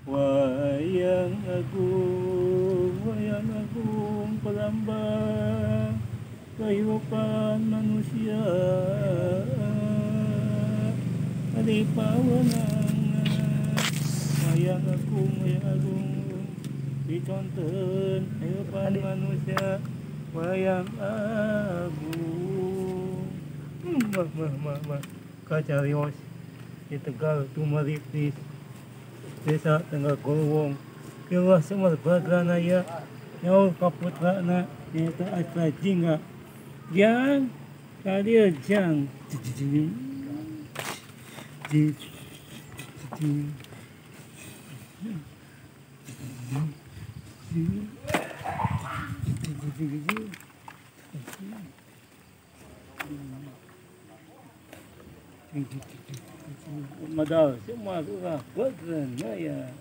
Wayang agung pelambang kehidupan manusia. Adi pawenangan wayang agung diconten kehidupan manusia wayang agung. Mah mah mah mah kacarios di Tegal Tumaripis Desa Tengah Golwong Kilah Semar Badranaya Nyaur Kaputrana Nyata Astra Jingga Jang Kadir Jang. Madal semua surah Badranaya.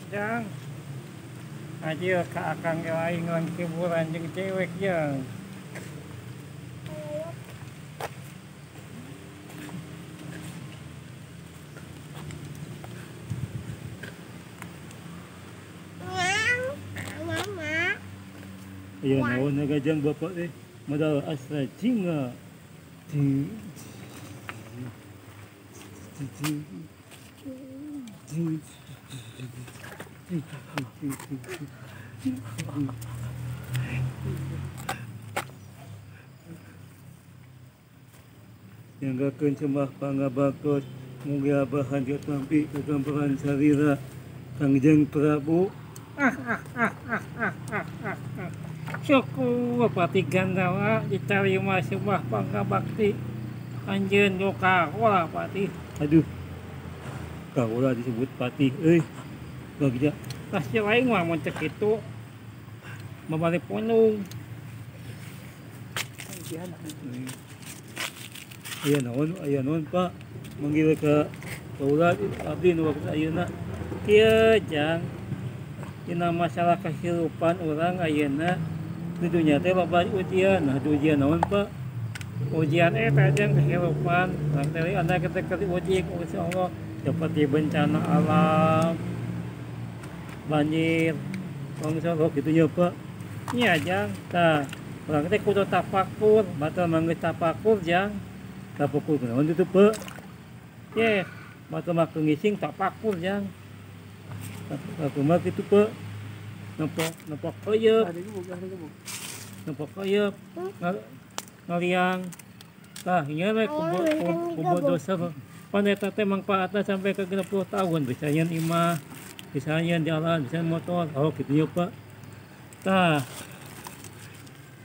Jang, aja ka akang aing lang hiburan jeung cewek jang. Iya naon nagajang bapak teh modal Astra Jingga. Nyanggakeun sembah pangabaktos mugia bahan katampi kagambaran sarira Kangjeng Prabu. Syukur Pati Gandawa diterima sembah pangabakti anjeun nu kaula Pati. Aduh, kaula disebut Pati euy. Bagja pasti lain mah mun cek kitu babalik punung. Aya naon Pak manggil ka kaula abdi nu waktu ayeuna. Kieu jang dina masalah kehidupan urang ayeuna di dunia teh loba ujian. Nah, ujian naon Pak? Ujian eta jang kehidupan. Urang teh anda ketika diuji ku Gusti Allah seperti bencana alam, banjir, longsor, oh gitu ya Pak. Nya jang, tah urang teh kudu tafakur, batal manggeus tafakur jang. Tafakur kunaon itu Pak? Ye, batal mah ngising tafakur jang. Tafakur mah kitu Pak. Nempok keuyeub. Nempok keuyeub. Ngaliang. Tah ieu we kubu dosa. Pan eta teh mangfaatna sampai ke 60 tahun bisa nyeun imah, bisa nyeun jalan, bisa motor. Oh gitu ya Pak. Tah.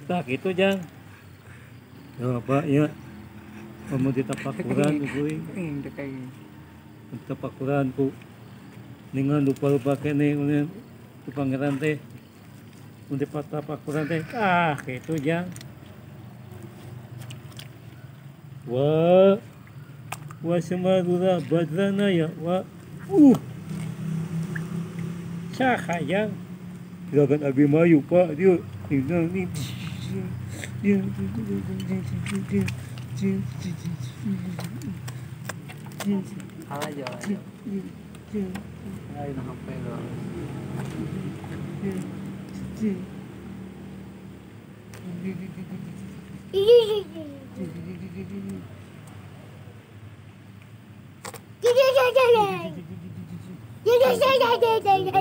Tah gitu jang. Ya Pak ya. Kamu ditapakuran kuring. Ditapakuran ku ningan lupa-lupa kene ku pangeran teh. Mun ditapakuran teh ah gitu jang. Wa wa semarura Badranaya wa saha jang. Silakan Abimayu Pak dia. Aja. Ayo HP lo.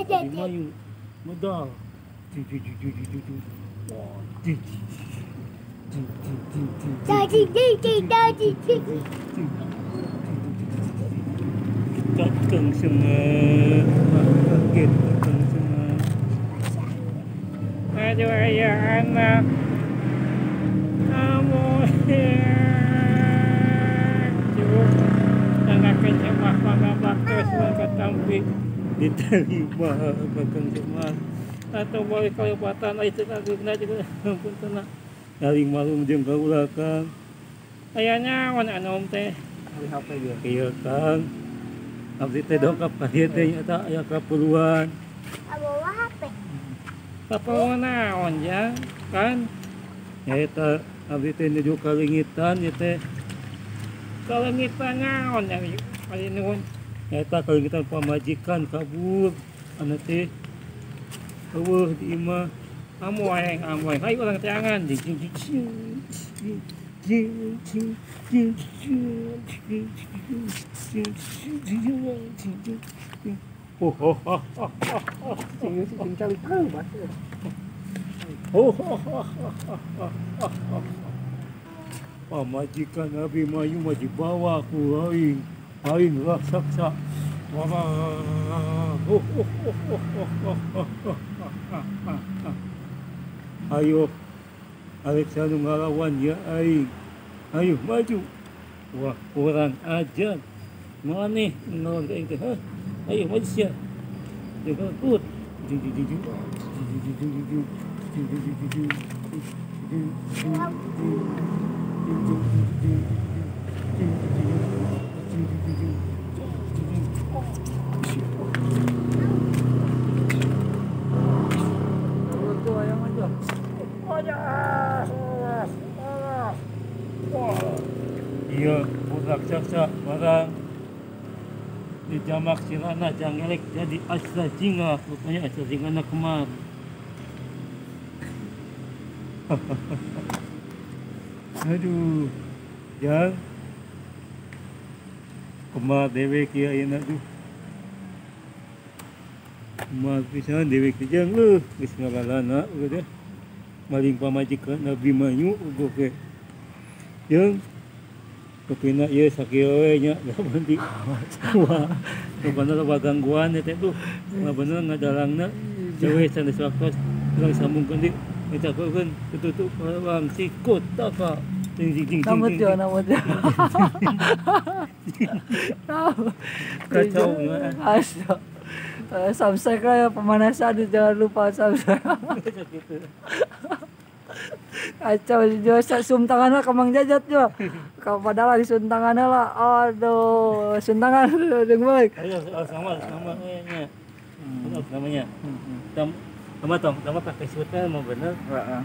Abimayu modal. Kakang semua, kaget kakang semua. Aduh ayah anak, kamu cukup sangat kecewa pangabaktos katampi diterima kakang semua. Atau boleh kelewatan itu kaguna juga ampun tenang. Saling malum jeung kaula Kang. Aya nyaon anu teh? Ari HP ge. Ieu Kang. Abdi teh dongkap ka dieu teh eta aya kaperluan. Bawa HP. Kaperluan naon jang kan? Nyaeta abdi teh nuju kalengitan ieu teh. Kalengitan naon jang? Ari nuhun. Nyaeta kalengitan pamajikan kabur anu teh eueuh di imah. Amoeng amoeng hayu urang teangan. Oh oh oh oh oh. Sing cali keubat. Oh oh oh oh oh. Pamajikan Abimanyu mah dibawa ku aing. Aing raksasa. Oh oh oh oh oh oh. Ayo Alexa nu ngalawan ya aing. Ayo maju. Wah, kurang ajar. Maneh ngelawan ka aing teh. Ayo maju sia. Jaga kut. Iya, raksasa barang dijamak sirana jangelek jadi asra jinga, rupanya asra jingana kemar. Aduh, jang kemar dewek ya ayeuna duh. Kemar pisan dewek teh jang leuh, geus ngalalana udah maling pamajikan Abimanyu oge. Jeung kepina ieu sakieu we nya ganti. Wah, rupana loba gangguan teh tuh. Bener ngadalangna dewe sanes waktos urang sambungkeun deui. Dicakeun tutup urang sikut taka. Jing jing jing. Namut yo namut. Kacau. Asyik. Subscribe lah ya, pemanasan jangan lupa subscribe. Kacau juga sum tangannya ke Mang Jajat juga. Padahal lagi sun tangannya lah. Aduh, sun tangan jeung baik. Ayo sama sama kayaknya. Namanya. Sama tong, sama pakai suitnya mau bener. Heeh.